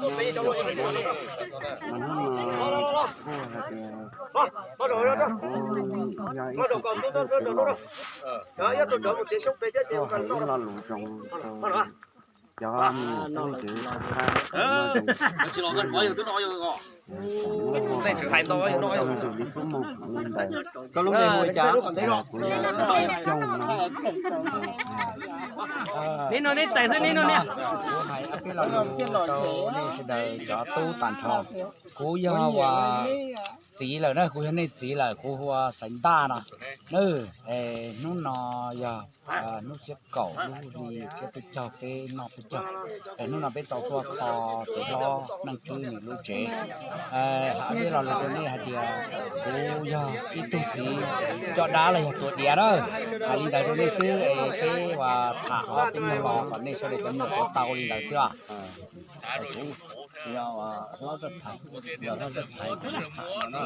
Mas hnub no kuj hais tias kuv yog ib tug tub tub pem los, kuj hais ib lo lus zoo rau cov me nyuam tub ntxhais qab, li xub moog li ntawd. Kuv yog Xyooj no. Kuv hais ob peb lo lus rau nej sawv daws cov tub tag nrho. Kuv yog ua txiv lawm na, kuv yog nej txiv lawm, kuv hu ua Xaiv Ntaj no. Hnub no yog hnub xiab kaum lub hli xiab peb caug peb noj peb caug, es hnub no peb tau tuaj kho txiv hlob Neej Tswb nws lub tsev. Hais ib lo lus rau nej hais tias kuv yog ib tug txiv coj dab los yog tuav diav na. Hais li ntawd rau nej xwb es peb ua tham ob peb nyuag lo kom nej sawv daws cov me nyuam puav tau li ntawd xwb os. Kuv yog hlob Txaj Thaiv, yog hlob Txaj Thaiv kuv tham no na.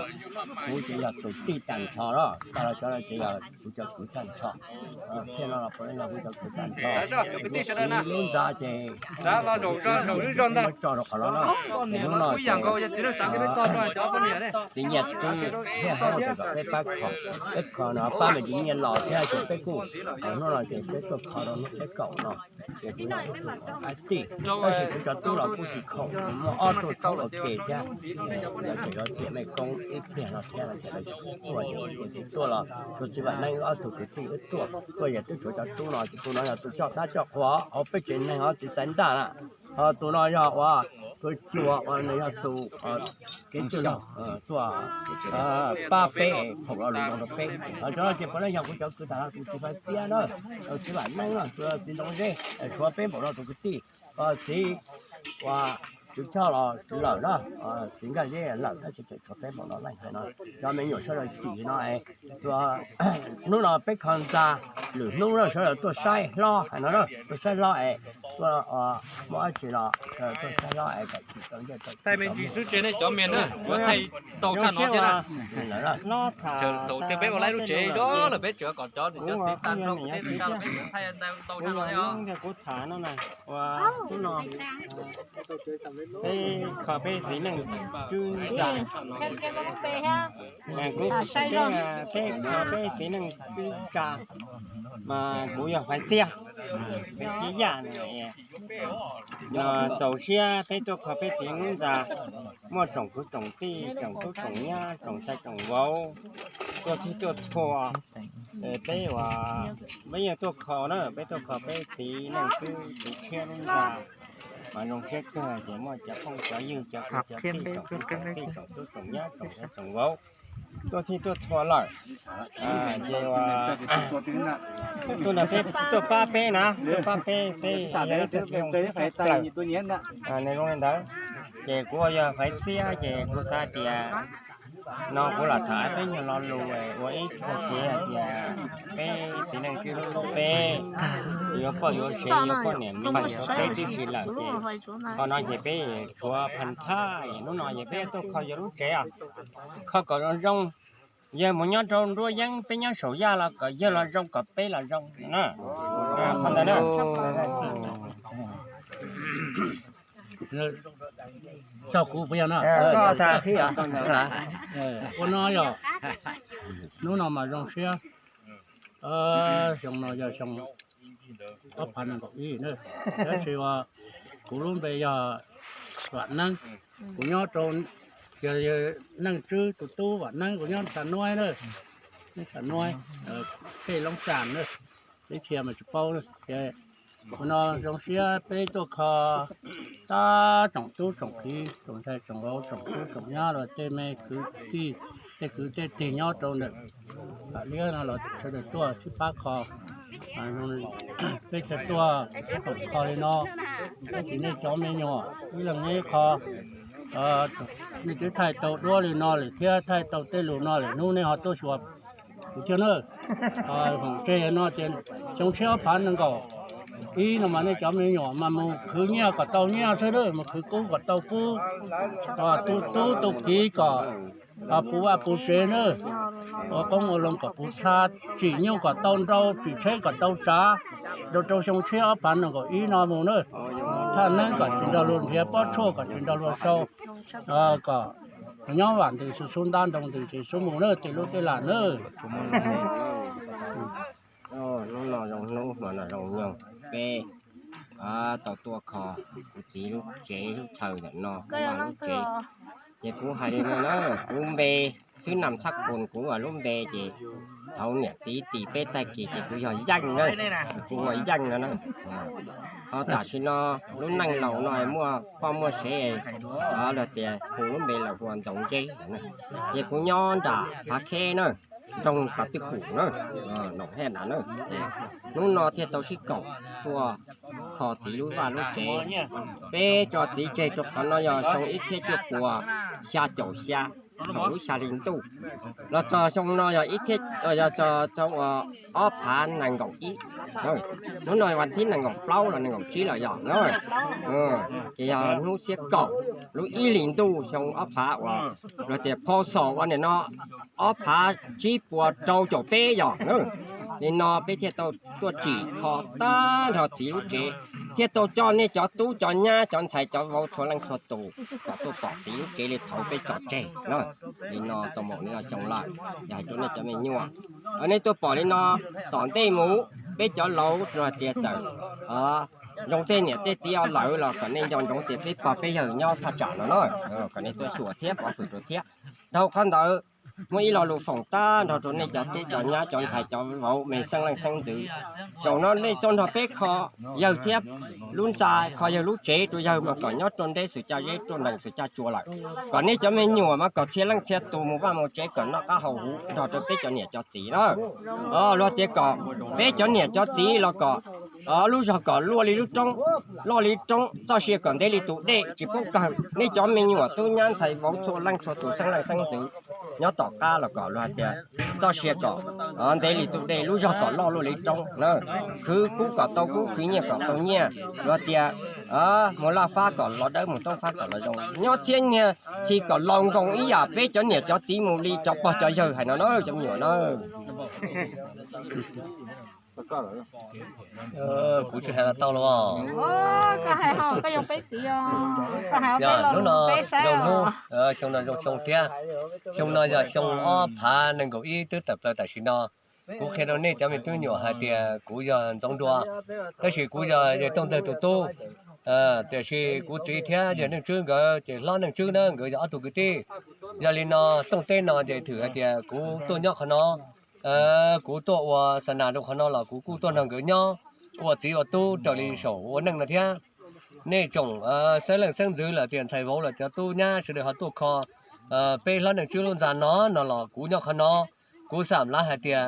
Kuv ces yog tus tij tag nrho na, tag los cov no ces yog kuv cov kwv tag nrho. Thiaj no los puav leej yog kuv cov kwv tag nrho. Kuv txiv lub ntxa ces muab tso rau qhov no na. Hnub no ces txiv Nyiaj Tswb thiab hais tias kom peb pab kho, peb kho no pab me txiv Nyiaj los thiab ces peb kuj, hnub no ces peb tuaj kho rau hnub xiab kaum no. Ces kuv yog ib tug qab tij, tab sis kuv cov tub los kuj tsis khoom, muaj ob tug thaub ua ke thiab. Lawv tseem yuav tiam mej koob ib pliag no thiab lawv tseem tuaj, ces kuv tsis tuaj los tus txiv Vam Neeb wb ob tug kwv tij wb tuaj, tuaj ces twb tshuav cov tub no, ces tus no yog tus coj dab coj qhua hauv peb tsev neeg hauv txiv Xaiv Ntaj na. Ho tus no yog ua tus cuas uas nws yog tus kev coj tuaj pab peb, phoom lo lus zoo rau peb. Cov no ces puav leej yog kuv cov kwv tag no, tus txiv Faiv Txiab na, txiv Vam Neeb na, txiv Ntoo Zeb, tshuav peb npaum no tus kwv tij, txiv uas Tswv Choj los lawm na, txiv Nkaj Zeb lawm tab sis tseem tshuav peb npaum no leej hais no. Cov me nyuam sawv daws chim no, hnub no peb kho ntxa, lwm hnub sawv daws tuaj saib hlob hais no, tuaj saib hlob es tuaj muaj dab tsi los sawv daws tuaj saib hlob es kom txim rau ntej rau tij. Thaij me ntsis xwb ces nej cov me na, yuav thaij tau tshaj no thiab na. Thaum twg peb ua laib lub tsev zoo lawm peb tseem kom cov niam cov txiv tag nrho kuv thiaj tsis tau, peb tseem thaij tau tshaj no thiab os. Kuv tham no na, ua hnub no peb kho peb txiv Neej Tswb ntxa. Kuv peb, peb kho peb txiv Neej Tswb ntxa, mas kuv yog Faiv Txiab, Faiv Txiab Yaj no. Txaus siab peb tuaj kho peb txiv Neej Tswb ntxa, muaj tsoom kwv tsoom tij, tsoom tub tsoom nyab, tsoom ntxhais tsoom vauv, tuaj txhij tuaj txhua. Peb ua, peb yeej tuaj kho na, peb tuaj kho peb txiv Neej Tswb, txiv Tshiab lub ntxa, mas zoo siab kawg ces muaj cov phooj cov ywg, cov kwv cov tij, tsoom kwv tsoom tij, tsoom tub tsoom nyab, tsoom ntxhais tsoom vauv tuaj txhij tuaj txhua lawm. Ces ua, tuaj no peb tuaj pab peb na, tuaj pab peb, peb yog ib tug txiv zoo siab kawg. Nws zoo li ntawd, ces kuv yog Faiv Txiab ces kuv xav tias no kuv los tham peb nyuag lo lus ua ib txog kev hais tias peb txiv Neej Tswb hlub peb, yuav poj yuav sev yuav poj niam me nyuam peb tib si lawm ces qhov no ces peb tshuav pha thaj, hnub no ces peb tuaj kho yawg lub tsev os, kho kom zoo zoo. Yawg mus nyob rau nruab yeeb, peb nyob saum yaj los kom yawg los zoo kom peb los zoo na. Qhov ntawd na. Tau kuv puas yog no? Ua no yog hnub no mas zoo siab. Xyoo no yog xyoo ob phav nees nkaum ib na, tab sis uas kuv lub npe yog Vam Neeb, kuv nyob rau, yog Neej Tswb tus tub Vam Neeb, kuv nyob Tha Nuaib na, Tha Nuaib, Thej Loob Xas na, teb chaws mas tsis paub na. Ces ua no zoo siab peb tuaj kho tab tsoom tub tsoom kiv, tsoom ntxhais tsoom vauv, tsoom tub tsoom nyab los tej me kwv tij, tej kwv tej tij nyob rau ntawm Vam Liab no los sawv daws tuaj sib pab kho. Peb txhaj tuaj peb koom kho li no, peb tsis nej cov me nyuam ib leeg neb qho. Nej twb thaij tau duab li no lawm thiab thaij tau tej lus no lawm, hnub nej ho tuaj xyuas kuv thiab na. Foom tseg no ces xyoo tshiab ob phav nees nkaum ib no mas nej cov me nyuam mas mus khwv nyiaj kom tau nyiaj xwb na, mus khwv kub kom tau kub, tu tub tu kiv kom puv vaj puv tsev na, ua qoob ua loo kom puv tshab, tsim nyuj kom tau nrau, tsim tsheb kom tau tsav, rau rau xyoo tshiab ob phav nees nkaum ib no mus na. Thaj neeb kom tsis nrog luag nrhiav, pob tshuaj kom tsis nrog luag sau, kom nyob vam ntws xub ntab nroo ntws tsis xub mus na, tej lub tej lam na. Hnub no zoo hnub, hmo no zoo nyoog, peb tau tuaj kho kuv txiv lub tsev lub chaw ntawm no, kuv vaj lub tsev. Ces kuv hais li no na, kuv npe xwb nam txhab koos, kuv lub npe ces thaum niam txiv tis peb tag kis ces kuv yog Yeej na, kuv ua Yeej no na. Ho tam sim no lub neej laus no muaj poj muaj sev, los tias hu lub npe laus hu ua Ntxoov Ntseb. Ces kuv nyob nram Phav Kheb na, nroog Phav Twj Kum na, noom Hej Nam na. Hnub no thiaj tau sib koom tuaj kho txiv lub vaj lub tsev. Peb tso txiv tseg rau qhov no yog xyoo ib txhiab cuaj puas xya caum xya, thaum lub xya hli ntuj, los txog xyoo no yog ib txhiab, yog txog ob phav nees nkaum ib. Hnub no vas thib nees nkaum plaub los nees nkaum tsib los yog na. Ces yog hnub xiab kaum lub ib hlis ntuj xyoo ob phav uas luag tias phau xom ua nim no ob phav tsib puas rau caum peb yog. Li no peb thiaj tau tuaj tsim kho tag nrho txiv lub tsev, thiaj tau coj nej cov tub cov nyab cov ntxhais cov vauv txhua leej txhua tus kom tuaj pom txiv lub tsev li thaum peb tso tseg na. Li no tau npaum li no xyoo lawm, yog hais rau nej cov me nyuam, nej tuaj pom li no, tom ntej mus peb cov laus hais tias txawm zoo tej niam tej txiv lawm los kom nej nco ntsoov tias peb pog peb yawg nyob thaj tsam no na, kom nej tuaj xyuas thiab pov hwm rau thiab. Dhau qhov ntawd, muaj ib lo lus foom tag nrho rau nej cov tub cov nyab cov ntxhais cov vauv me xeeb leej xeeb ntxwv, zaum no nej tuaj nrog peb kho yawg thiab lub ntxa, kho yawg lub tsev rau yawg mas kom nyob ruaj nreb xwm caj zeb ruaj nrees xwm caj tsua lawm. Kom nej cov me nyuam mas kom txhia leej txhia tus mus vaj mus tsev kom noj qab haus huv nrog rau peb cov niam cov txiv na. Luag tias kom peb cov niam cov txiv los kom lub zog kom luaj li lub roob, loj li roob, txoj sia kom ntev li tus dej tsis pub kawg. Nej cov me nyuam tub nyab ntxhais vauv txhua leej txhua tus xeeb leej xeeb ntxwv nyob tom qab los kom luag hais tias txoj sia kom ntev li tus dej, lub zog kom loj luaj li roob na. Khwv kub kom tau kub, khwv nyiaj kom tau nyiaj. Luag tias mus laj fab kom los dawb, mus toob fab kom los zoo, nyob txhiab nyiag txhij kom laus nkoos ib yam peb cov niam cov txiv mus li cov pog cov yawg hais no na cov me nyuam na. Kuv tsis hais los tau los? Hnub no zoo hnub, xyoo no zoo xyoo thiab. Xyoo no yog xyoo ob phav nees nkaum ib twb tawm plaws tam sim no. Kuv qhia rau nej cov me tub nyuam hais tias kuv yog Ntxoov Nruas, tab sis kuv yog yawg Tooj Ntxawg tus tub. Tiam sis kuv txiv thiab yawg Neej Tswb nkawd ces hlob Neej Tswb na, nkawd yog ob tug kwv tij. Yog li no, tooj teb no ces thwm hais tias kuv tuaj nyob qhov no, kuv tuaj ua xa nas rau qhov no los kuv kuj tuaj nrog nkawd nyob ua txiv ua tub raws li saum ua neej no thiab. Nej tsoom xeeb leej xeeb ntxwv lawm tias ntxhais vauv lawm cov tub nyab sawv daws ho tuaj kho peb hlob Neej Tswb lub ntxa no no los kuv nyob qhov no, kuv xam lav hais tias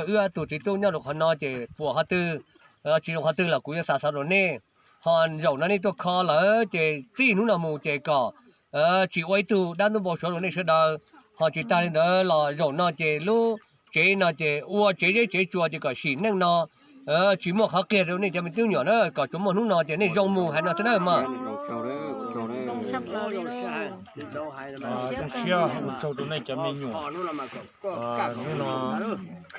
wb tus txiv tub nyob rau qhov no ces puas qhov twg, tsis zoo qhov twg los kuv yuav xa xov rau nej. Ho zaum no nej tuaj kho lawm ces txij hnub no mus ces kom tsis ua ib tug dab ntub npau suav rau nej sawv daws. Ho tsis tag li ntawd los zaum no ces lub tsev no ces ua tsev zeb tsev tsua ces kom sim neej no tsis muaj qhov qiag rau nej cov me tub nyuam na, kom tsuas muaj hnub no ces nej zoo mus hais no xwb na mog. Zoo siab ua tsaug rau nej cov me nyuam. Hnub no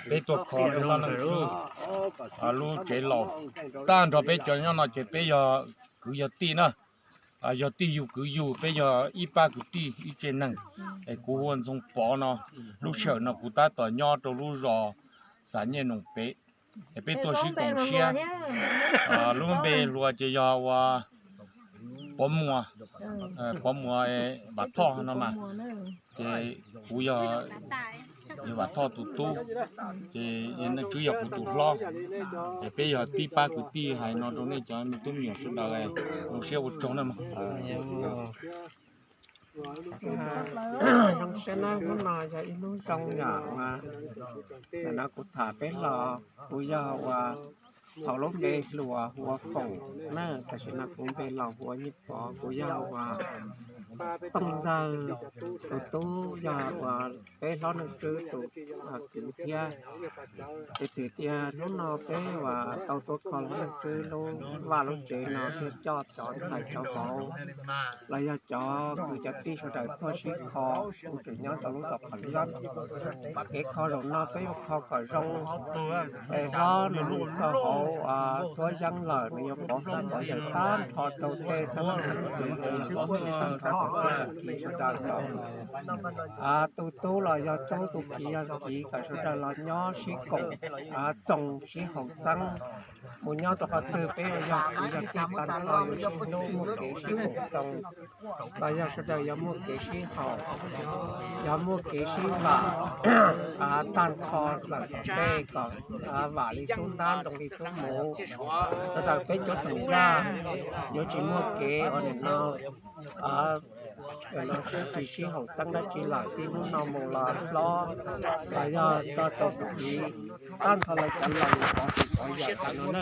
peb tuaj kho peb hlob Neej Tswb lub tsev laus, tag nrho peb cov nyob no ces peb yog kwv yog tij na, yog tij yug kwv yug, peb yog ib pab kwv tij ib tsev neeg. Es kuv hu ua Ntxoov Pov no, lub sij hawm no kuv tab tom nyob rau lub zos Xav Nyej Noom Pem, es peb tuaj sib koom siab. Lub npe hluas ces yog ua Pov Muas, Pov Muas Vam Thoj no mas, ces kuv yog Vam Thoj tus tub, ces Neej Tswb yog kuv tus hlob, es peb yog tib pab kwv tij. Hais no rau nej cov me tub me nyuam sawv daws, zoo siab ua tsaug na. Zoo siab na, hnub no yog ib hnub zoo yom. Ntawm no kuv tham peb hlo, kuv yog ua thaum lub npe hluas hu ua Foom na, tam sim no kuv npe laus hu ua Nyiaj Pov, kuv yog ua Tooj Ntxawg tus tub yog uas peb hlob Neej Tswb tus kwv thiab. Ces tias hnub no peb uas tau tuaj kho hlob Neej Tswb lub vaj lub tsev no thiaj coj cov ntxhais cov vauv los yog cov kwv cov tij sawv daws tuaj sib kho, kuv tseem nyob rau lub zos Qhov Liab. Kev kho zaum no peb yuav kho kom zoo, es hlob nws mus txog hauv tuab yeeb lawm nws yuav pov hwj pov yawm tag nrho rau tej xeeb leej xeeb ntxwv, nws yuav pov hwj tag nrho rau tej tus kis sawv daws. Tus tub los yog tub, tus kis yog kis, kom sawv daws los nyob sib koom txoos sib haum xeeb. Mus nyob rau qhov twg peb yog kwv yog tij tag nrho yuav sib hlub, muaj kev sib koom txoos, los yog sawv daws yuav muaj kev sib haum, yuav muaj kev sib vam tag nrho lawm tom ntej kom vam li tub ntab ntoo li tub muv. Sawv daws peb cuab xeem zaj yuav tsis muaj kev ua nim no sib tsis sib haum xeeb dab tsi lawm, txij hnub no mus los hlob los yog rau tus kis tag nrho lawv cov laus pov hwj pov yawm no na.